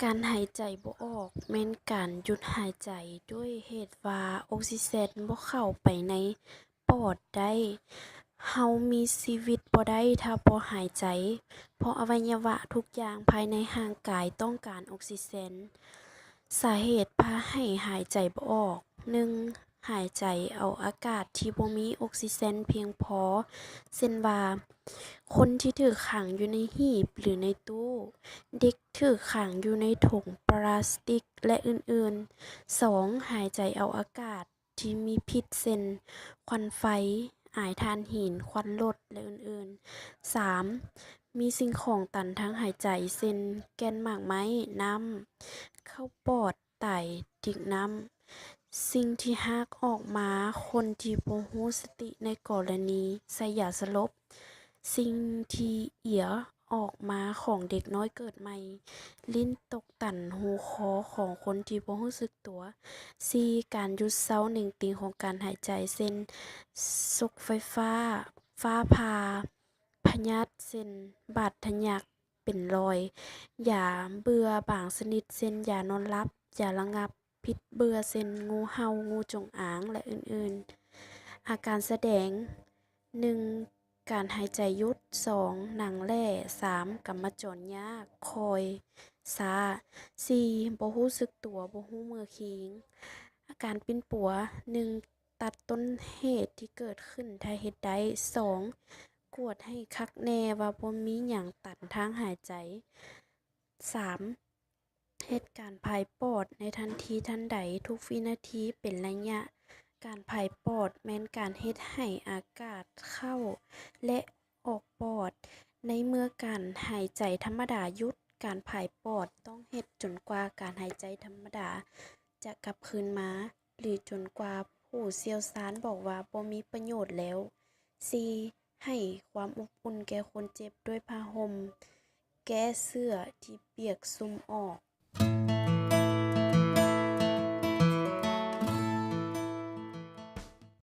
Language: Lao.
ການຫາຍໃຈບໍ່ອອກແມ່ນການຢຸດຫາຍໃຈດ້ວຍເຫດວ່າອົກຊີເຊັນບໍ່ເຂົ້າໄປໃນປອດໄດ້. ເຮົາມີຊີວິດບໍ່ໄດ້ຖ້າບໍ່ຫາຍໃຈ, ເພາະອະໄວຍະວະທຸກຢ່າງພາຍໃນຮ່າງກາຍຕ້ອງການອົກຊີເຊັນ. ສາເຫດພາໃຫ້ຫາຍໃຈບໍ່ອອກ, ໜຶ່ງ ຫາຍໃຈເອົາອາກາດທີ່ບໍ່ມີອົກຊີເຊັນພຽງພໍ, ເຊັ່ນວ່າ ຄົນທີ່ຖືກຂັງຢູ່ໃນຫີບ ຫຼື ໃນຕູ້, ເດັກຖືກຂັງຢູ່ໃນຖົງປລາສຕິກ ແລະ ອື່ນໆ. ສອງ ຫາຍໃຈເອົາອາກາດທີ່ມີພິດ ເຊັ່ນ ຄວັນໄຟ, ອາຍຖ່ານຫີນ, ຄວັນລົດ ແລະ ອື່ນໆ. ສາມ ມີສິ່ງຂອງຕັນທາງຫາຍໃຈ ເຊັ່ນ ແກ່ນໝາກໄມ້, ນ້ຳເຂົ້າປອດ, ຕາຍດິກນ້ຳ. ສິ່ງທີ່ຮາກອອກມາ, ຄົນທີ່ບໍ່ຮູ້ສະຕິໃນກໍລະນີໃສ່ຢາສະຫຼົບ. ສິ່ງທີ່ເອຍອອກມາຂອງເດັກນ້ອຍເກີດໃໝ່, ລີ້ນຕົກຕັນ, ຮູຄໍຂອງຄົນທີ່ບໍ່ຮູ້ສຶກຕົວ. ສີ່ ການຢຸດເຊົາເໜັງຕີງຂອງການຫາຍໃຈ ເຊັ່ນ ສົກໄຟຟ້າ, ຟ້າຜ່າ, ພະຍາດ ເຊັ່ນ ບາດທະຍັກ, ເປັນລອຍ, ຢາເບື່ອບາງຊະນິດ ເຊັ່ນ ຢານອນຫຼັບ, ຢາລະງັບພິດເບື່ອ ເຊັ່ນ ງູເຫົ່າ, ງູຈົງອາງ ແລະ ອື່ນໆ. ອາການສະແດງ, ໜຶ່ງ ການຫາຍໃຈຢຸດ, ສອງ ໜັງແຫຼ້, ສາມ ກຳມະຈອນຍາກ, ຄ່ອຍ, ຊ້າ, ສີ່ ບໍ່ຮູ້ສຶກຕົວ, ບໍ່ຮູ້ເມືອຄີງ. ອາການປິ່ນປົວ, ໜຶ່ງ ຕັດຕົ້ນເຫດທີ່ເກີດຂຶ້ນຖ້າເຮັດໄດ້, ສອງ ກວດໃຫ້ຄັກແນ່ວ່າບໍ່ມີຫຍັງຕັນທາງຫາຍໃຈ, ສາມ ເຮັດການຜາຍປອດໃນທັນທີທັນໃດ, ທຸກວິນາທີເປັນໄລຍະ. ການຜາຍປອດແມ່ນການເຮັດໃຫ້ອາກາດເຂົ້າ ແລະ ອອກປອດ. ໃນເມື່ອການຫາຍໃຈທຳມະດາຢຸດ, ການຜາຍປອດຕ້ອງເຮັດຈົນກວ່າການຫາຍໃຈທຳມະດາຈະກັບຄືນມາ ຫຼື ຈົນກວ່າຜູ້ຊ່ຽວຊານບອກວ່າບໍ່ມີປະໂຫຍດແລ້ວ. ສີ່ ໃຫ້ຄວາມອົບອຸ່ນແກ່ຄົນເຈັບດ້ວຍຜ້າຫົ່ມ, ແກ້ເສື້ອທີ່ປຽກຊຸ່ມອອກ,